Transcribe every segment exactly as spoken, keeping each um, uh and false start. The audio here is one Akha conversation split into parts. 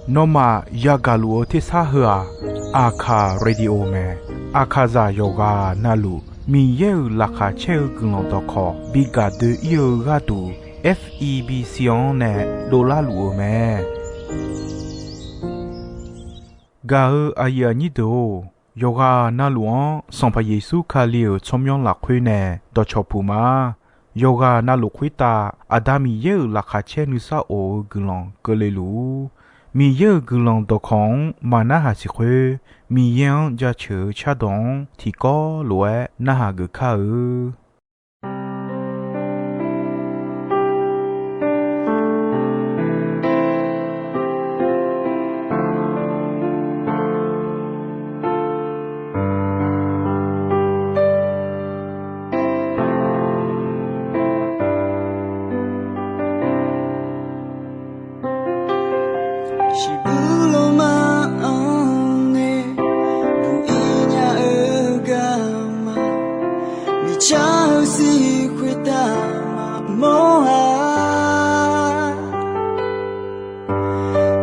Nawmaf yagaq luf-eu tersar heu-aq, Aqkaq radio mae. Aqkaqzaq yawqghaq navluf Miqyaer-euq laqkhaq caer-eu guiqlanq dawqkawq bi gaq doe-ir-eu gharduq, F E B C-anr nae dovlar luf-eu mae. Gaq-eu aqyuif aqnyir deuq-or, yawqghaq navluf-anr Sanqpaq Yeqsur Kali-euq tsawrmyanr lafkhoer nae dawqcawq puq ma. Yawqghaq navluf khoertav Aqda Miqyaer-euq laqkhaq caer nuisar of-eu guiqlanq keuvle luf-ur. Miqyaer-euq guiqlanq dawqkawq-anr maq narhaq siq khoer, Miqyaer-anr jaceuq-eu cardawq-anr tiqkawv lof-aer narhaq geuf kar-eu. Shiqbuq lawma-anr nae buq-ir nya-eu garma, miqcar-eu sir khoertav maqmawr-a.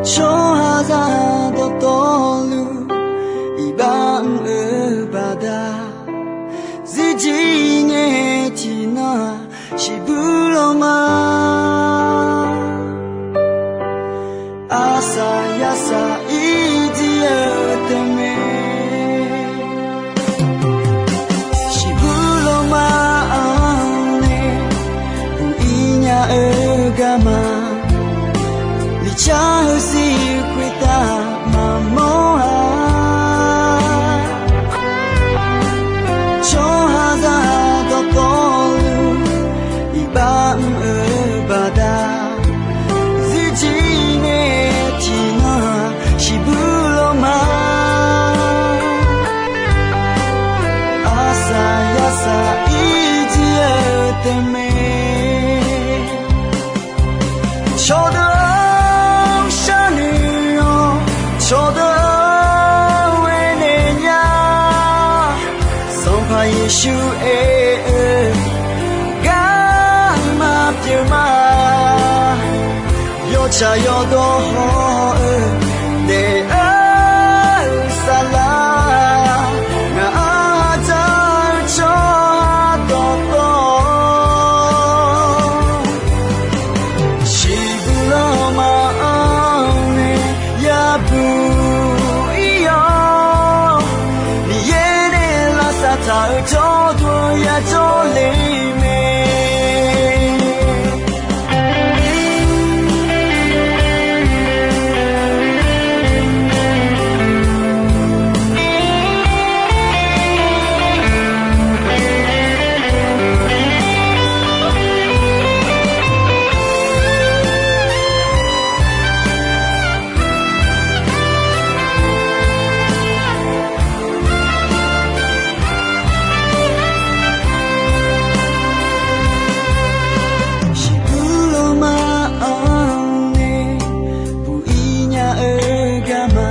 Tsawrhaqzaq dawqtawvluf iqbax mr-eu baqda, zirjir ngae tiqnan-aq, shiqbuq lawma arsaq yarsaq irjir-eu tae mae. Shiqbuq lawma-anr nae buq-ir nya-eu garma, miqcar-eu sir khoertav maqmawr-a. Tsawrhaqzaq dawqtawvluf iqbax mr-eu baqda, zirjir ngae tiqnan-aq, shiqbuq lawma arsaq yarsaq irjir-eu tae mae. Cawqdeuq-or, sharnoeq-awq. Cawqdeuq-or, aernaeq nya. Sanqpaq Yeqsur aer-eu garma pyeuf ma. Yawtsaq yawdawr haw-eu daef-eu saflar, ngaq-anr dzaq-eu tsawrhaq dawqtawv, shiqbuq lawma-anr nae yabuq ir-awr, Miqyaer nae lavsav taq-eu jawrduq yajawr le mae. Shiqbuq lawma-anr nae buq-ir nya-eu garma,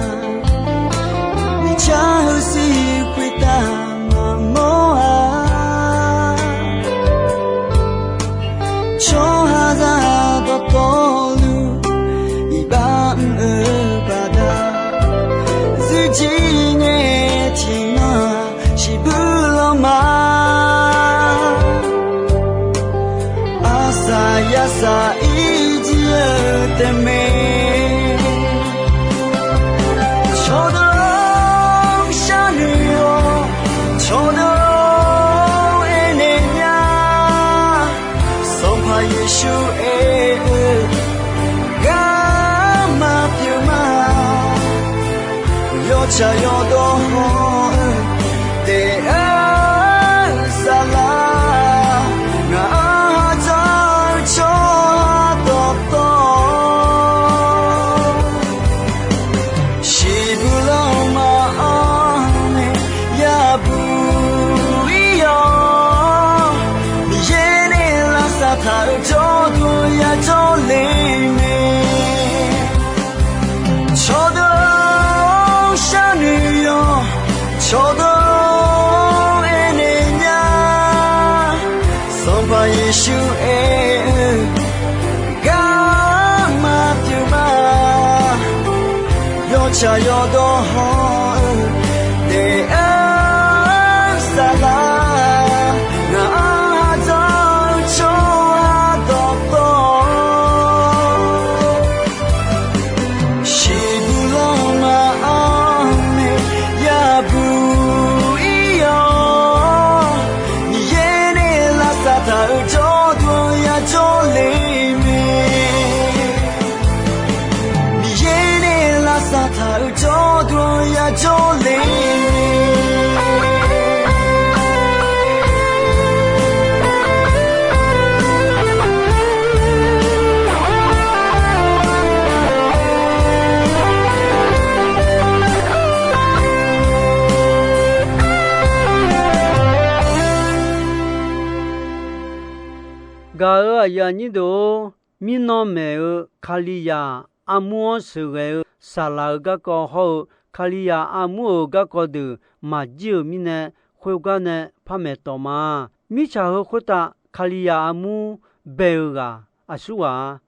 miqcar-eu sir khoertav maqmawr-a. Tsawrhaqzaq dawqtawvluf iqbax mr-eu baqda, zirjir ngae tiqnan-aq, shiqbuq lawma arsaq yarsaq irjir-eu tae mae. Cawqdeuq-or, sharnoeq-awq. Cawqdeuq-or, aernaeq nya. Sanqpaq Yeqsur aer-eu garma pyeuf ma. Yawtsaq yawdawr haw-eu daef-eu saflar, ngaq-anr dzaq-eu tsawrhaq dawqtawv, shiqbuq lawma-anr nae yabuq ir-awr, Miqyaer nae lavsav taq-eu jawrduq yajawr le mae. Cawqdeuq-or, sharnoeq-awq. Tsaq yawdawr hawr-eu daef-aer saflar, ngaq-anr ardawr-eu tsawrhaq dawqtawvluf, shiqbuq lanma-anr nae yabuq ir-awr, Miqyaer nae lavsav taq-euq jawrduq-anr yajawr le mae. Miqyaer nae lavsav taq-euq jawrduq-anr yajawr le. Gaq-euq aqyuif aqnyir deuq-or, mirnan maeq-eu Kalizaq armur-anr sheuqghae-eu saqlaq-eu garkawv hawr-eu Kalizaq armur-euq garkawv deuq maqjir-euq mirnae, khoergar nae par maeqtawf ma. Mirtsaq heu khoertav Kalizaq armur bae-eu ghaq aqsurghaq-a,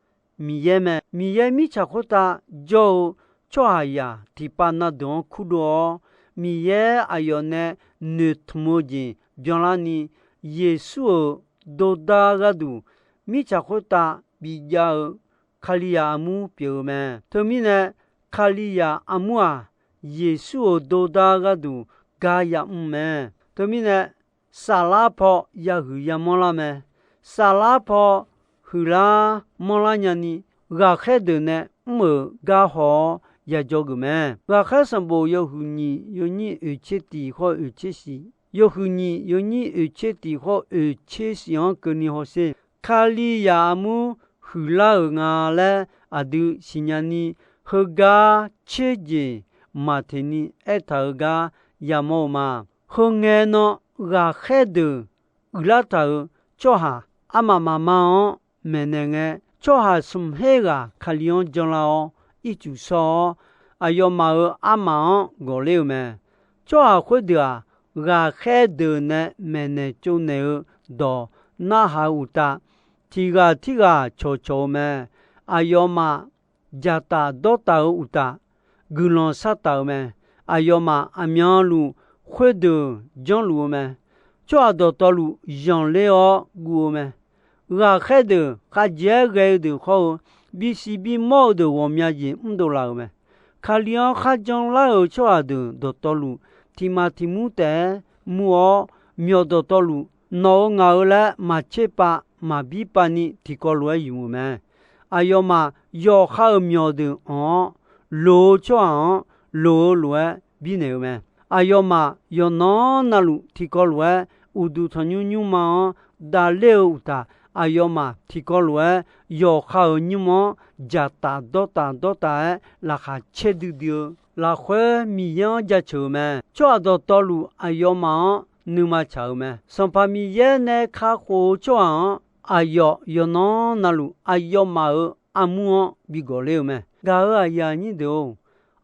Miqyaer mae. Miqyaer mirtsaq khoertav jawr-eu tsawrhaqzaq tiqpav na deuq-anr kurdov-awr, Miqyaer aqyawf nae noeqtmq-eu jeq byanlarni, Yeqsur-euq dordar gharduq mirtsaq khoertav bijav-eu Kalizaq armur pyeuf-eu mae. Teumirnae, Kalizaq armur-aq, Yeqsur-euq dordar gharduq gar yamr mae. Teumirnae, saflar paw yahuiq yamanr lar mae. Saflar paw huiqlar manrlar nyani, ghaqkhaer deuq nae mr-euq gar haw-awr yajawr geuf mae. Ghaqkhaer sanqbof yawhuiq nyiq yawnyir oeqtser tiq khawr oeqtser shiq, yawhuiq nyiq yawnyir oeqtser tiq khawr oeqtser shiq-anr keuvni hawsher. Kalizaq armur huiqlar-euq nga laer aqdui siqnya ni, heugar tser jeq maqteq ni aertaq-eu gar yamawr-eu ma. Heu ngae nan, ghaqkhaer deuq uiqlar taq-euq tsawrhaq armaf mafma-anr maeqnaeq ngae, tsawrhaq smq her ghaq Kali-anr janlar-awr, ircuf shawr-awr, aqyawfmaf-euq armaf-anr gawqler-eu mae. Tsawrhaq khoerdeuq-aq, ghaqkhaer deuq nae maeqnaeq tsovnaeq-eu dawq narhaq-eu uqtaf, tiq ghaq tirghaq cawqcawq-eu mae. Aqyawfmaf dzaqtaf dawrtaf-eu uqtaf, guiqlanq shartaf-eu mae. Aqyawfmaf aqmyanluf khoerdeuq janrluf-eu mae. Tsawrhaq dawqtawvluf zanqler-awr guv-eu mae. Ghaqkhaer deuq khavjeq-aer ghae-eu deuq khawr-eu, bisiq bimawr-eu deuq ghawqmya jeq mrdov laf-euq mae. Kali-anr kharjan lar-euq tsawrhaq deuq dawqtawvluf, tiq maf tiq mur taef-aer mur-awr, myawq dawqtawvluf, nawq-euq ngaq-euq laer maqtser pav maqbir pav ni tiqkawv lof-aer ymq-euq mae. Aqyawfmaf yawqha-euq myawq deuq anq-awr, loq-eu tsawrhaq-anr loq-eu lof-aer birnaeq-eu mae. Aqyawfmaf yawqnan navluf tiqkawv lof-aer, uqduq tanqnymr nymrma-anr davler-eu uqtaf, aqyawfmaf tiqkawv lof-aer yawqha-euq nymr-anr dzaqtaf dawrtaf dawrtaf-aer laqkhaq caer duidui-eu lafkhoer Miqyaer-anr jaceuq-euq mae. Tsawrhaq dawqtawvluf aqyawfmaf-anr nuima tsaq-euq mae. Sanqpaq Miqyaer nae kakhof-eu tsawrhaq-anr, aqyawf yawqnan navluf aqyawfmaf-euq armur-anr bi gawqler-eu mae. Gaq-euq aqyuif aqnyir deuq-or,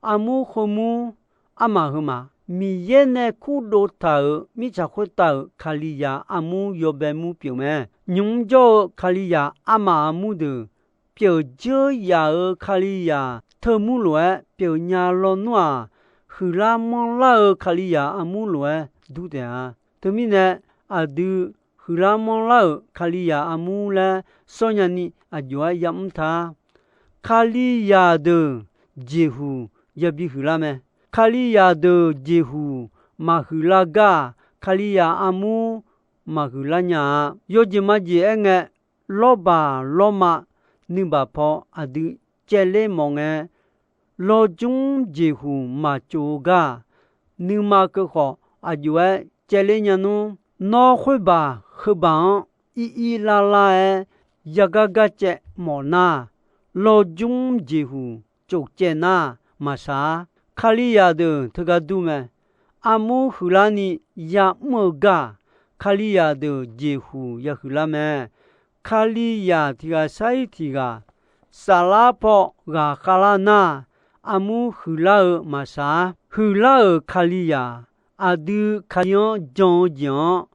armur khoermur armaf heumaf, Miqyaer nae kurdov taq-euq mirtsaq khoertav-euq Kalizaq armur yawbae mur pyeuf mae. Nymq mr jawr-eu Kalizaq armaf armur deuq, pyeuf dzeur yaf-euq Kalizaq teumur lof-aer pyeuf nya lawnmr-aq, huiqlar manrlar-eu Kalizaq armur lof-aer dur taef-a. Teumirnae, aqdui huiqlar manrlar-euq Kalizaq armur laer sawrnya ni aqjox-aer yamr ta. Kalizaq deuq jeqhuq yabi huiqlar mae. Kalizaq deuq jeqhuq maqhuiqlar gar-aq, Kalizaq armur maqhuiqlar nya-a. Yawjeq majeq aer ngae, lawrbaq lawrma nuibaq paw aqdui caevler mawf ngae, lawrjmr jeqhuq maqtsof-eu gar-aq, nuima keuv khawf aqjox-aer caevler nya nmr. Nawr khoerbaq heubaq-anr ir ir lar lar-aer yagar gar caev mawf nar, lawrjmr jeqhuq tsof caev nar maqsaq-ar. Kalizaq deuq teugar dur mae. Armur huiqlar ni yamr-eu gar-aq, Kalizaq deuq jeqhuq yahuiq lar mae. Kalizaq tiq ghaq sar-ir tiq ghaq saflar paw ghaqkhav lar nar, armur huiqlar-eu maqsaq-ar. Huiqlar-euq Kalizaq, aqdui Kali-anr jan-eu jeq-anr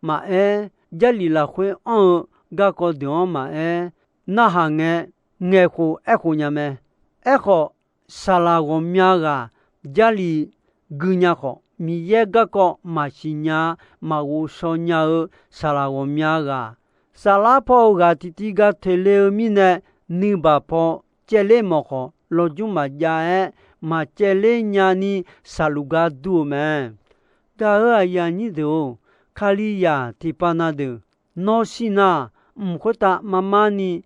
maqaer, Jarlif lafkhoer anr-eu garkawv deuq-anr maqaer, narhaq ngae, ngaeqkhof aerkhof nya mae. Aerkhawf, saqlaq ghawqmya ghaq Jarlif gui nya khawf, Miqyaer garkawv maqsiq nya, maqghovshaw nya-eu saqlaq ghawqmya ghaq, saflar paw-eu ghaq tiqtiv ga toeqle-eu mirnae, nuibaq paw caevler mawf khawf, lawjmr maqjav-aer maqcaevler nyani saqluf gar dur-eu mae. Gaq-euq aqyuif aqnyir deuq-or, Kalizaq tiqpav na deuq nawr shir nar, mq khoertav marmar ni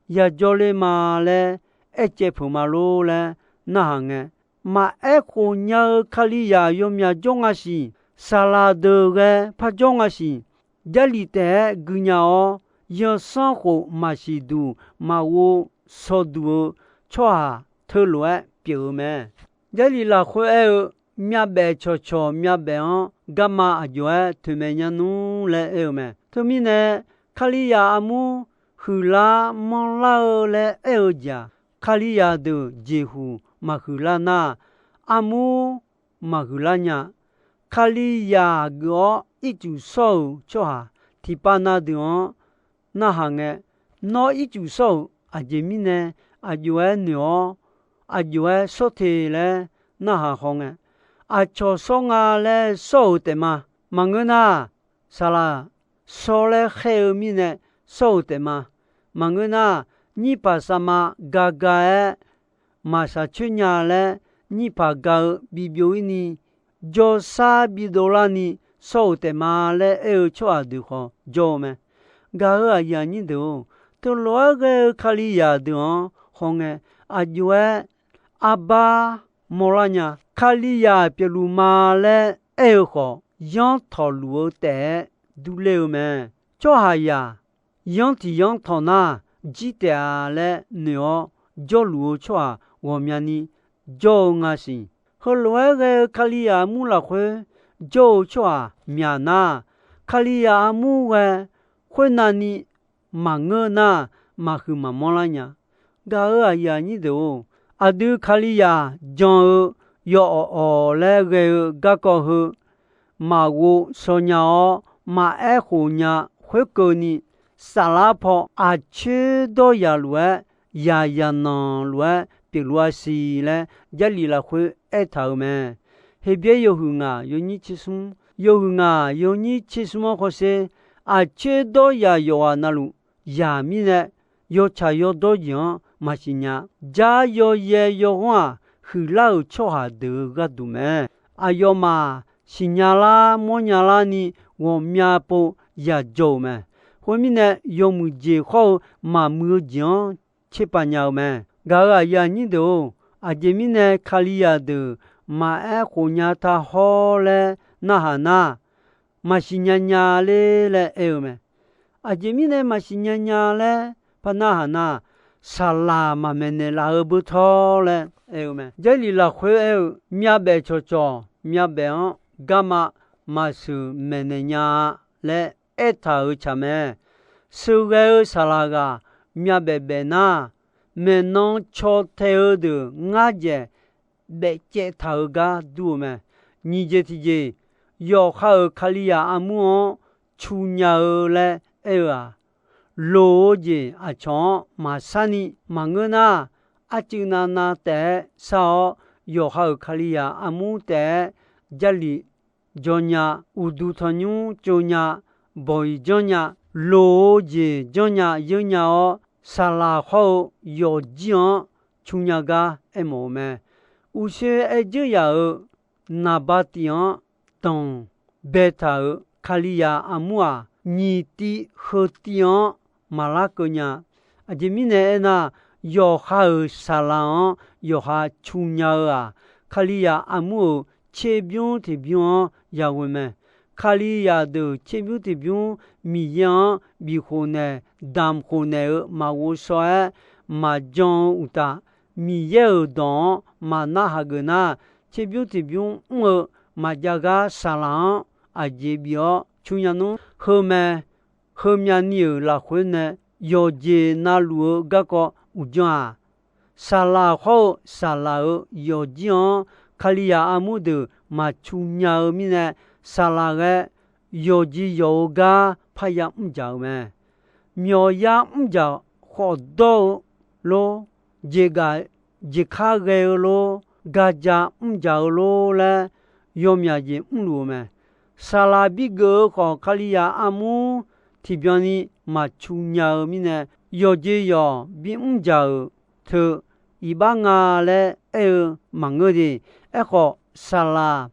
yajawr ler ma laer aercaev peuq ma lor laer narhaq ngae, maqaer khof nya-eu Kalizaq yawmyaq jawr nga siq, saqlaq deuq ghae par jawr nga siq, Jarlif taef-aer gui nya-awr, yansanr khof maqsiq duq maqghov shaw duq-eu tsawrhaq teulof-aer pyeuf-eu mae. Jarlif lafkhoer aer-eu, myavbaef cawqcawq myavbaef-anr garma aqjox-aer toeqmaeq nya nmr laer aer-eu mae. Teumirnae, Kalizaq armur huiqlar manrlar-eu laer aer-eu jeq-aq, Kalizaq deuq jeqhuq maqhuiqlar nar, armur maqhuiqlar nya. Kalizaq geuf-awr ircuf shawr-euq tsawrhaq tiqpav na deuq-anr narhaq ngae, nawr ircuf shawr-euq aqjeq mirnae aqjox-aer noeq-awr, aqjox-aer shawr te laer narhaq haw ngae, aqcawq shawr nga laer shawr-euq taef ma. Maqngeur nar, saqlaq shawr laer khaer-eu mirnae shawr-euq taef ma. Maqngeur nar, nyirpaq savma ga ga-aer maqshaq coer nya laer, nyirpaq ga-eu bibyov-ir ni, jawrsar bidov larni shawr-euq taef ma laer aer-eu tsawrhaq deuq khawf jawr-eu mae. Gaq-euq aqyuif aqnyir deuq-or, teulof-aer ghae-eu Kalizaq deuq-anr hawngae, aqjox-aer arbar mawrlar nya. Kalizaq pyeufluf ma laer aer-eu khawf, yanr tawqluf-eu taef-aer durler-eu mae. Tsawrhaqzaq yanr tiq yanr tawq nar, jir taef-a laer noeq-awr jawrluf-eu tsawrhaq ghawqmyani jawr-eu nga siq. Heulof-aer ghae-eu Kalizaq armur lafkhoer jawr-eu tsawrhaq myaq nar, Kalizaq armur ghae khoernavni maqngeur nar, maqhuiq maqmanr lar nya. Gaq-euq aqyuif aqnyir deuq-or, aqdui Kalizaq jan-eu yawawq awq laer ghae-eu garkawv heu maqghov shaw nya-awr, maqaer khof nya khoerkeuvni, saflar paw aqcoer dawryaq lof-aer, yaqyaq nanq lof-aer pyeufluf-a siq laer, Jarlif lafkhoer aertaq-euq mae. Heqbyaer yawhuiq ngaq yawnyir tser smr, yawhuiq ngaq yawnyir tser smr-anr hawsher, aqcoer dawryaq yawqghaq navluf yaq mirnae, yawtsaq yawdawr jeq-anr maqsiq nya. Jar yawyae yawghanr-aq, huiqlar-euq tsawrhaq deuq-eu gharduq mae. Aqyawfmaf siqnya lar mawrnya larni ghawqmya pov yaq jawr-euq mae. Khoermirnae, yawmuiq jeq khawr-eu maqmuiq-eu jeq-anr tserpav nya-eu mae. Gaq-euq aqyuif aqnyir deuq-or, aqjeq mirnae Kalizaq deuq maqaer khof nya taq hawr laer narhaq nar, maqsiq nya nya ler laer aer-eu mae. Aqjeq mirnae maqsiq nya nya laer par narhaq nar, saqlaq maqmaeqnaeq laf-eu beu tawr laer aer-eu mae. Jarlif lafkhoer aer-eu, myavbaef cawqcawq myavbaef-anr garma maqsheuq maeqnaeq nya-a laer aertaq-euq tsaq mae. Sheuqghae-eu saqlaq ghaq myavbaef baef nar, maeqnan caw tae-eu deuq ngar dzaeq baefcaev taq-eu gar dur-eu mae. Nyiq jeq tiqjeq, yawqha-euq Kalizaq armur-anr cu nya-eu laer aer-eu-aq, loq-eu jeq aqcawq-anr maqsar ni maqngeur nar, arcuiv navnav taef-aer sar-awr, yawqha-euq Kalizaq armur taef-aer Jarlif jawr nya, uqduq tanqnymr tsov nya, bawq-iq janr nya, loq-eu jeq janr nya yeur nya-awr, saqlaq hawr-eu yawqjir-anr cu nya gar aermawf-eu mae. Uqshoe aer dzeur yaq-euq naqba tiv-anr danq baetaq-euq Kalizaq armur-aq, nyiq tiv heu tiv-anr maqlar keuv nya. Aqjeq mirnae aernar, yawqha-euq saqlaq-anr yawqha cu nya-eu-aq, Kalizaq armur-euq tserbymr tiqbymr-anr yaghoe mae. Kalizaq deuq tserbymr tiqbymr Miqyaer-anr bifkhof naeq damq khof naeq-eu maqghov shaw-aer maqjan-eu uqtaf, Miqyaer-euq dawq-anr maqnar hageuf nar, tserbymr tiqbymr mr-eu maqjav gar saqlaq-anr aqjeq bif-awr cu nya nmr. Heu mae, heumyav ni-euq lafkhoer nae yawqjeq navluf-eu garkawv uqdzan-aq, saqlaq hawr-eu saqlaq-euq yawqjir-anr Kalizaq armur deuq maqcu nya-eu mirnae, saqlaq ghae yawqjeq yawq-eu gar parya mr dzaq-euq mae. Myawqya mr dzaq khawf dawr-eu lor, jeqgaf jeqkar ghae-eu lor, gaja mrjaq-eu lor laer yawmyaq jeq mrluf-eu mae. Saqlaq bigeuf-eu khawf, Kalizaq armur tiqbyan ni maqcu nya-eu mirnae, yawqjeq yawq bimr jaq-euq teu iqbax nga laer aer-eu maqngeur de. Aerkhawf, saqlaq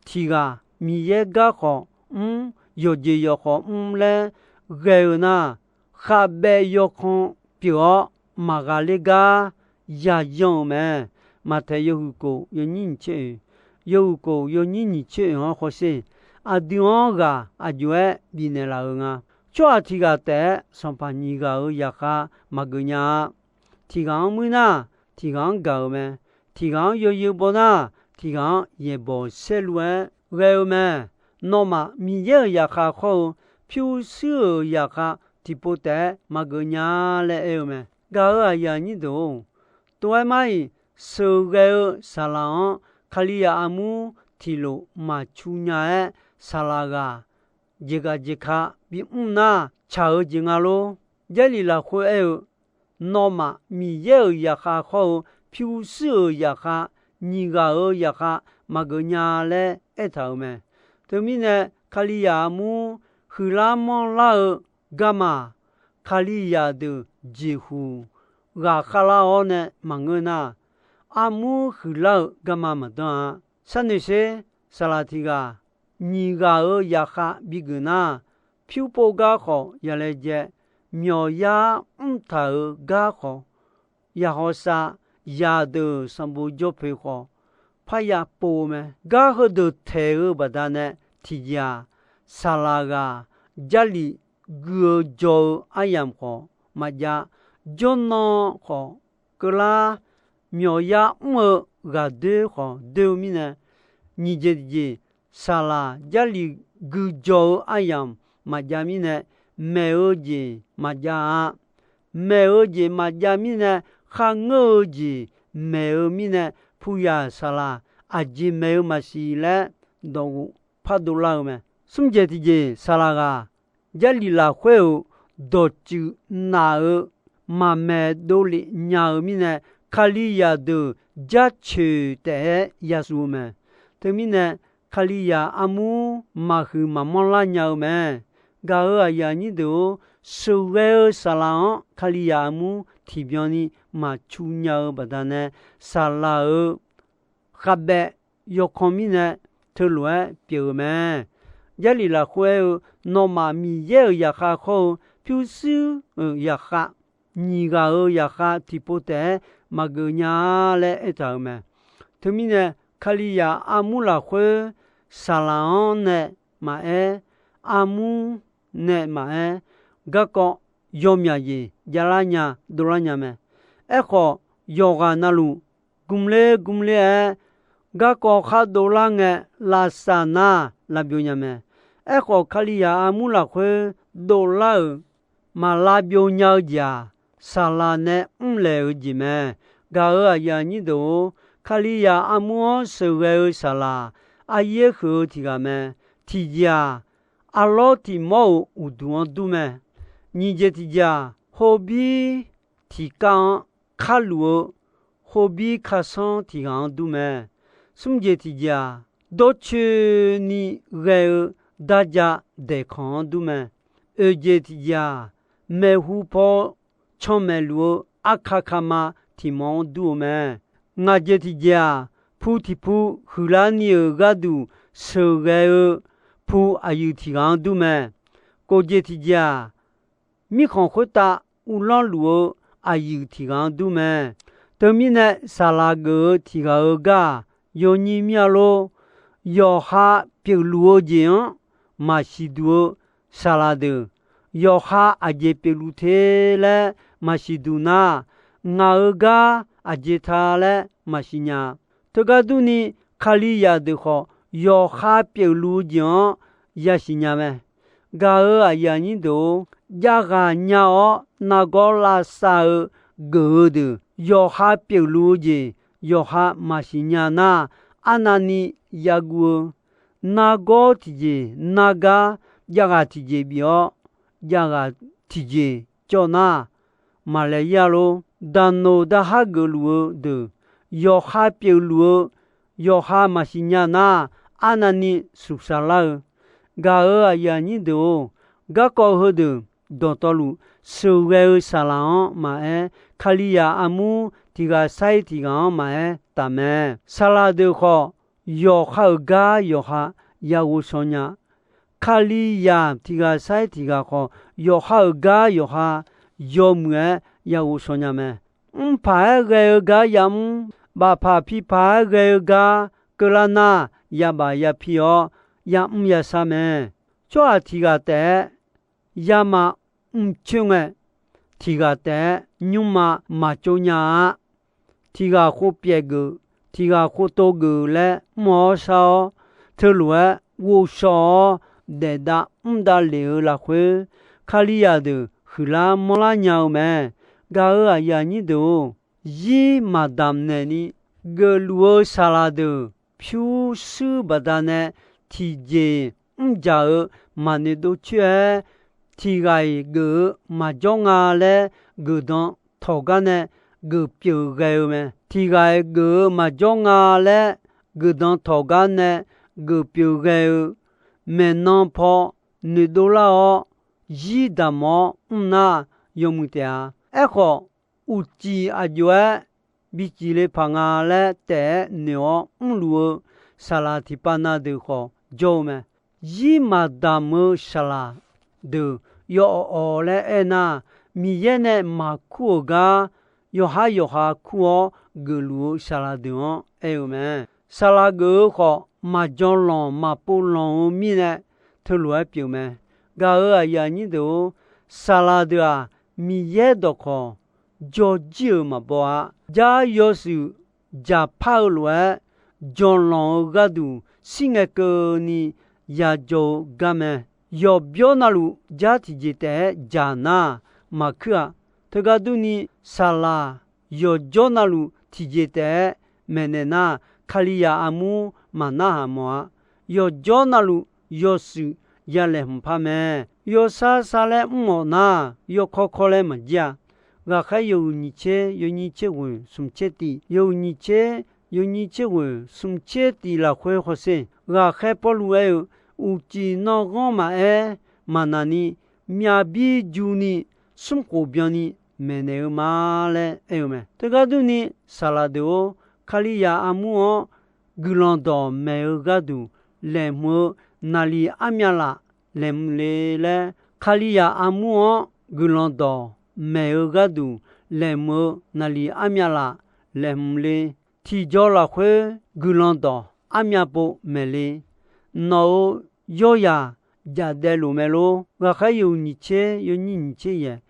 tiq ghaq Miqyaer gar khawf mr, yawqjeq yawq khawf mr laer ghae-eu nar, khavbaev yawkan pyeuf-awr maqghaqler gar yayan-euq mae. Maqtaeq yawhuiq kof yawnyir nyiq tser oeq, yawhuiq kof yawnyir nyiq tser oeq-anr hawsher. Aqdui-anr ghaq aqjox-aer bifnaeq laf-euq nga. Tsawrhaq tiq ghaq taef-aer sanqpaq nyiq ghaq-euq zaqkhav maqgeuf nya-a. Tiq ghaq-anr muir nar, tiq ghaq-anr gaq-euq mae. Tiq ghaq-anr yawzeu baw nar, tiq ghaq-anr yaeqbawq saerlu-aer ghae-eu mae. Nawmaf Miqyaer-euq zaqkhav khawr-eu pyurshuir-euq zaqkhav tiqpov taef-aer maqgeuf nya laer aer-eu mae. Gaq-euq aqyuif aqnyir deuq-or, tov-aer mar-iq, sheuqghae-eu saqlaq-anr Kalizaq armur tiqlof maqcu nya-aer, saqlaq ghaq jeqghaq jeqka bimr nar, tsaq-eu jeq nga lor. Jarlif lafkhoer aer-eu, nawmaf Miqyaer-euq zaqkhav khawr-eu pyurshuir-euq zaqkhav, nyiq ghaq-euq zaqkhav maqgeuf nya laer aertaq-euq mae. Teumirnae, Kalizaq armur huiqlar manrlar-eu garma, Kalizaq deuq jeqhuq ghaqkhav lar-awr nae maqngeur nar, armur huiqlar-eu garma maqdanr-a. Sharnoeq sher, saqlaq tiq ghaq nyiq ghaq-euq zaqkhav bigeuf nar, pyur pov gar khawf yalaejae, myawqyar mrtaq-euq gar khawf, yaqhawsav zaqdeuq sanqbof jawr poeq khawf, parya pov-eu mae. Gar heudeuq taeq-eu baqdanae tiqjeq-aq, saqlaq ghaq Jarlif gui-eu jaw-eu aryamq khawf maqjav, jawrnan khawf keuvlar, myawqyar mr-eu ghaqdoer khawf doer-eu mirnae, nyiq jeq tiqjeq, saqlaq Jarlif gui jaw-eu aryamq maqjav mirnae, maeq-eu jeq maqjav-a. Maeq-eu jeq maqjav mirnae, kharngeur-eu jeq maeq-eu mirnae, puyaq saqlaq aqjeq maeq-eu maqsiq laer dawqghof pardov lar-eu mae. Smr jeq tiqjeq, saqlaq ghaq Jarlif lafkhoer-euq dawqtsuif naf-eu maqmaeq dovlef nya-eu mirnae, Kalizaq deuq jaceuq taef-aer yasuf-eu mae. Teumirnae, Kalizaq armur maqhuiq maqmanr lar nya-eu mae. Gaq-euq aqyuif aqnyir deuq-or, sheuqghae-eu saqlaq-anr Kalizaq armur tiqbyan ni maqcu nya-eu baqdanae, saqlaq-euq khavbaev yawkan mirnae teulof-aer pyeuf-eu mae. Jarlif lafkhoer aer-eu, nawmaf Miqyaer-euq zaqkhav khawr-eu pyurshuir-euq zaqkhav, nyiq ghaq-euq zaqkhav tiqpov taef-aer maqgeuf nya-a laer aertaq-euq mae. Teumirnae, Kalizaq armur lafkhoer saqlaq-anr nae maqaer, armur nae maqaer, garkawv yawmyaq jeq javlar nya dovlar nya mae. Aerkhawf, yawqghaq navluf gmler gmler-aer garkawv khar dovlar ngae, lavsav nar lavbyov nya mae. Aerkhawf, Kalizaq armur lafkhoer dovlar-euq maq lavbyov nya-eu jeq-aq, saqlaq nae mrlaeq-eu jeq mae. Gaq-euq aqyuif aqnyir deuq-or, Kalizaq armur-anr sheuqghae-eu saqlaq, aryaer huiq-eu tiq ghaq mae. Tiqjeq-aq, arlawr tiq mawr-euq uqduq-anr dur mae. Nyiq jeq tiqjeq-aq, hobir tiqkar-anr karluf-eu hobir karsanr tiq ghaq-anr dur mae. Smr jeq tiqjeq-aq, dawrcoeni ghae-eu darja daeqkanq-anr dur mae. Oeq jeq tiqjeq-aq, maeqhu paw can maeqluf-eu arka kama tiq mawr-anr dur-eu mae. Ngaq jeq tiqjeq-aq, pu tiq pu huiqlar ni-euq gharduq sheuqghae-eu pu aqyuif tiq ghaq-anr dur mae. Kof jeq tiqjeq-aq, mirkhanq khoertav uvlanr luf-eu aqyuif tiq ghaq-anr dur mae. Teumirnae, saqlaq geuf-eu tiq ghaq-euq gar-aq, yawnyir mir-a lor. Yawqha pyeufluf-eu jeq-anr maqsiq duq-eu saqlaq deuq, yawqha aqjeq pyeufluf te laer maqsiq duq nar, ngaq-euq gar aqjeq ta laer maqsiq nya. Teugar durni, Kalizaq deuq khawf, yawqha pyeufluf-eu jeq-anr yasiq nya mae. Gaq-euq aqyuif aqnyir deuq-or, javghaq nya-awr nargawr lavsav-eu geuf-eu deuq, yawqha pyeufluf-eu jeq yawqha maqsiq nya nar, arnavni yaguv-eu, nargawr tiqjeq nargar javghaq tiqjeq bif-awr, javghaq tiqjeq cawv nar, maqlaeq-ir-a lor. daqnoq daqhar geufluf-eu deuq, yawqha pyeufluf-eu yawqha maqsiq nya nar, arnavni suqsaq lar-eu. Gaq-euq aqyuif aqnyir deuq-or, garkawv heudeuq dawqtawvluf sheuqghae-eu saqlaq-anr maqaer, Kalizaq armur tiq ghaq sair tiq ghaq-anr maqaer taf mae. Saqlaq deuq khawf, yawqha-euq gar yawqha yaghovshaw nya. Kalizaq tiq ghaq sair tiq ghaq khawf, yawqha-euq gar yawqha yawmuiq-aer yaghovshaw nya mae. Mrpaq-aer ghae-eu gar yamr, bafpaq pipaq-aer ghae-eu gar keuvlar nar, yabaf yapi-awr yamr yashar mae. Tsawrhaq tiq ghaq taef-aer yama mrcoer ngae, tiq ghaq taef-aer nymrma maqtsov nya-a. Tiq ghaq khov pyaeq geuf, tiq ghaq khov tov geuf laer mr-awr shar-awr, teulof-aer ghovshaw-awr daef dav mr dav lef-eu lafkhoer, Kalizaq deuq huiqlar manrlar nya-eu mae. Gaq-euq aqyuif aqnyir deuq-or, zir maqdamq naeqni geufluf-eu saqlaq deuq pyurshuir baqdanae tiqjeq mrjaq-eu maqnoeq dov coer-aer, tiq ghaq-iq geuf-eu maqjawr nga laer guiqdan tawq gar nae geuf pyeuf ghae-eu mae. Tiq ghaq-iq geuf-eu maqjawr nga laer guiqdan tawq gar nae geuf pyeuf ghae-eu maeqnan paw noeqdov lar-awr, zir damq-awr mr nar yawmuiq taef-a. Aerkhawf, uqcif aqjox-aer biciq le paq nga laer taef-aer noeq-awr mrluf-eu saqlaq tiqpav na deuq khawf jawr-eu mae. Zir maqdamq-eu saqlaq deuq yawawq awq laer aernar, Miqyaer nae maqkur-euq gar yawqhar yawqha kur-awr geufluf-eu saqlaq deuq-anr aer-eu mae. Saqlaq geuf-eu khawf, maqjan lanq maqpov lanq-eu mirnae teulof-aer pyeuf mae. Gaq-euq aqyuif aqnyir deuq-or, saqlaq deuq-aq, Miqyaer dawqkawq jawr jir-euq maqbaw-a. Jar yawshuif jaqpar-eu lof-aer, janlanq-eu gharduq shir ngae keuvni yajawr-eu gar mae. Yawqbyawr navluf jar tiqjeq taef-aer jaq nar, maqkuir-a. Teugar durni, saqlaq yawqjawr navluf tiqjeq taef-aer maeqnaeq nar, Kalizaq armur maqnarhaq mawf-a. Yawqjawr navluf yawshuif ya laeqhmq par mae. Yawsar sar laer mr-awq nar, yawkawr kawr laer maqjir-a. Ghaqkhaer yawhuiq nyiq tser yawnyir tser ghoeq smq tser tif, yawhuiq nyiq tser yawnyir tser ghoeq smq tser tif lafkhoer hawsher. Ghaqkhaer Pawrluv aer-eu, Uqcif nanrghanr maqaer, maqnaq ni, myavbir juni, smrkhof byanni maeqnaeq-eu ma laer aer-eu mae. Teugar durni, saqlaq deuq-or, Kalizaq armur-anr guiqlanq dawq maeq-eu gharduq laeqhmq-eu naqliq armyav laf laeqhmq le laer, Kalizaq armur-anr guiqlanq dawq maeq-eu gharduq laeqhmq-eu naqliq armyav laf laeqhmq le. Tiqjaw lafkhoer guiqlanq dawq armyav pov maeq le. Nawq-euq yawryaq jaqdaev lof mae lor. Ghaqkhaer yawhuiq nyiq tser yawnyir nyiq tser yaeq,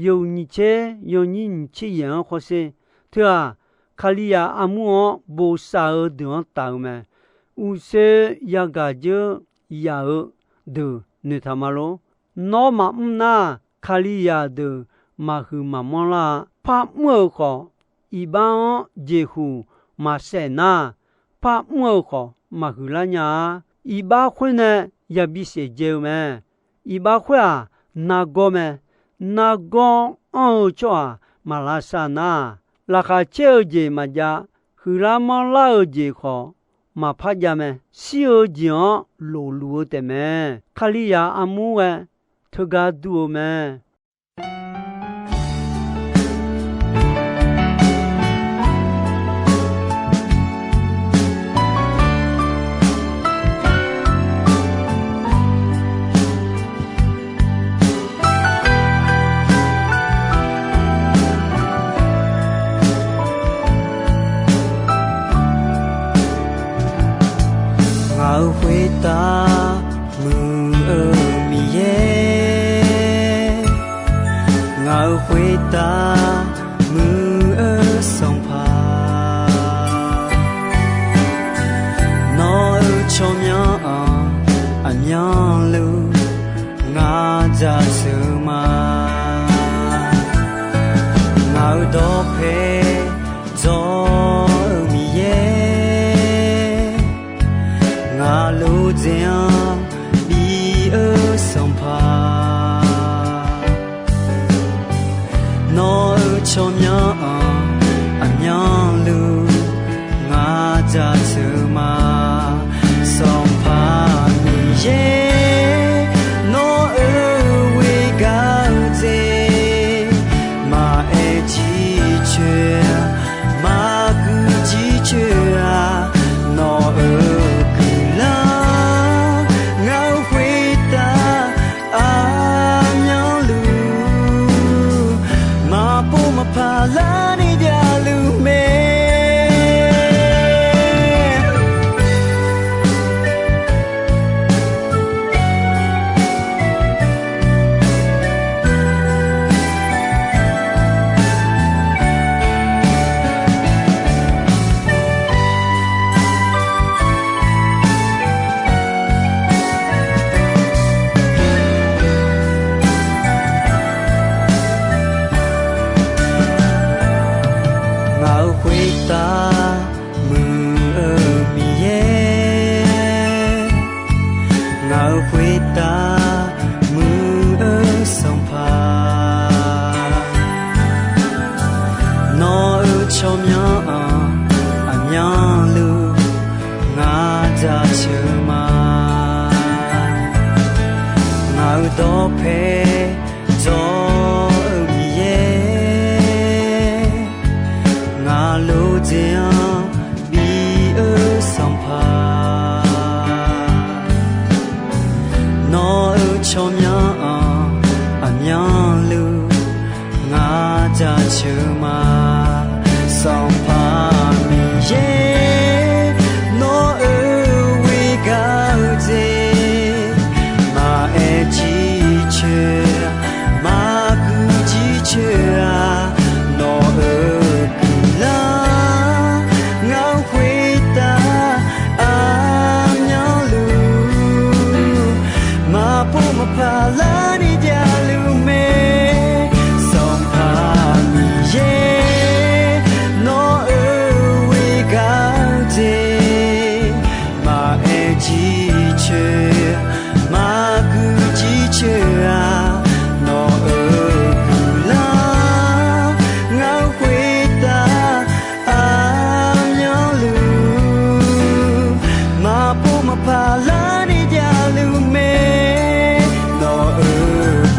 yawhuiq nyiq tser yawnyir nyiq tser yaeq-anr hawsher. Teu-aq, Kalizaq armur-anr bosav-eu deuq-anr taf-eu mae. Uqshoe yagaq dzeur yaf-eu deuq noeqtaq ma lor. Nawr maqmr nar, Kalizaq deuq maqhuiq maqmanr lar-a. Par mr-euq khawf, iqbax-anr jeqhuq maqsaef nar, par mr-euq khawf maqhuiq lar nya-a. Iqbax khoer nae yabi saef dzae-eu mae. Iqbax khoer-aq, nargawr mae. Nargawr anr-eu tsawrhaq maq lavsav nar, laqkhaq caer-eu jeq maqjav, huiqlar manrlar-eu jeq khawf maqpar jav mae. Shir-eu jeq-anr lofluf-eu taef mae. Kalizaq armur ghae teugar dur-eu mae. Ngaq-euq khoertav muiq-eu Miqyaer, ngaq-euq khoertav muiq-eu Sanqpaq, nawq-euq tsawrmyanr-anr aqmyanluf ngaq dzaqsheuq ma. Ngaq-euq dawqpae dzawr-eu Miqyaer, ngaq lof dzaeq-anr bif-eu Sanqpaq, nawq Arni javluf mae. Ngaq-euq khoertav muiq-eu Miqyaer, ngaq-euq khoertav muiq-eu Sanqpaq, nawq-euq tsawrmyanr-anr aqmyanluf ngar jaceuq ma. Ngaq-euq dawqpae dzaw-eu Miqyaer, ngaq lof dzaeq-anr bi-eu Sanqpaq, nawq-euq tsawrmyanr-anr aqmyanluf ngar jaceuq ma. Sanqpaq Miqyaer, nawq-euq ghoer gaq-eu jeq maqaer jircoer, maqguq jircoer-a. Nawq-euq guiqlanq ngar-eu khoertav aqmyanluf maqpov maqpaq larni javluf mae. Sanqpaq Miqyaer, nawq-euq ghoer gaq-eu jeq maqaer jircoer, maqguq jircoer-a. Nawq-euq guiqlanq ngar-eu khoertav aqmyanluf maqpov maqpaq larni javluf mae. Nawq-euq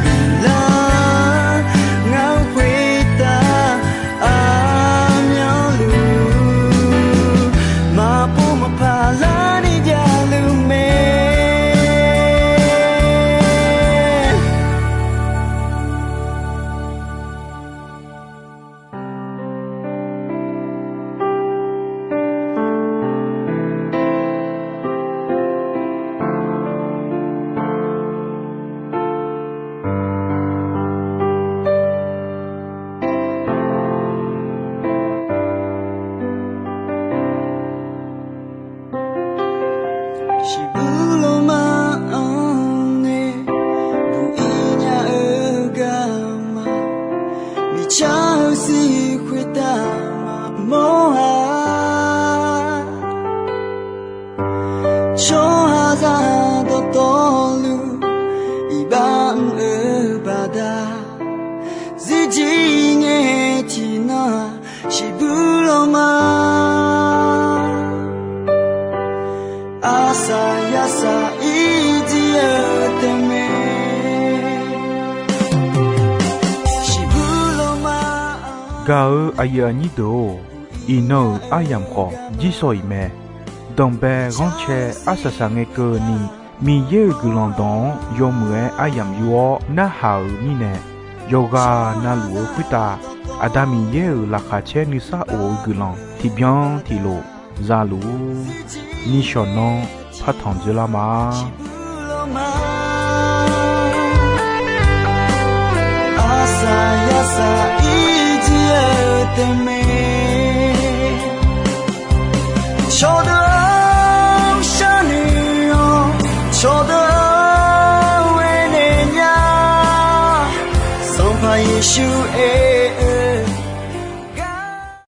guiqlanq ngar-eu khoertav aqmyanluf maqpov maqpaq larni javluf mae. Shiqbuir lawrma-anr nae buq-ir nya-eu garma, miqcar-eu zir khoertav maqmawr-a. Tsawrhaqzaq dawqtawvluf iqbax mr-eu baqda, zirjir ngae tiqnan-aq shiqbuir lawrma arsaq yarsaq ir jir-eu tae mae. Shiqbuir lawrma Gaq-euq aqyuif aqnyir deuq-or, iqnan-euq aryamq khawf jirsawq iq mae. Danqbae ghanrcae arsaq saq ngae keuvni, Miqyaer-euq guiqlanq dawq-anr yawmuiq-aer aryamq yur-awr narhaq-euq mirnae, yawqghaq navluf-eu khoertav Aqda Miqyaer-euq laqkhaq caer nuisar of-eu guiqlanq tiqbyan tiqlof za luf-ur. Nishawq nanr partanq dzoerlar ma. Arsaq yarsaq ir jir-eu tae mae. Cawqdeuq-anr sharnoeq-awr, cawqdeuq-anr aernaeq nya. Sanqpaq Yeqsur aer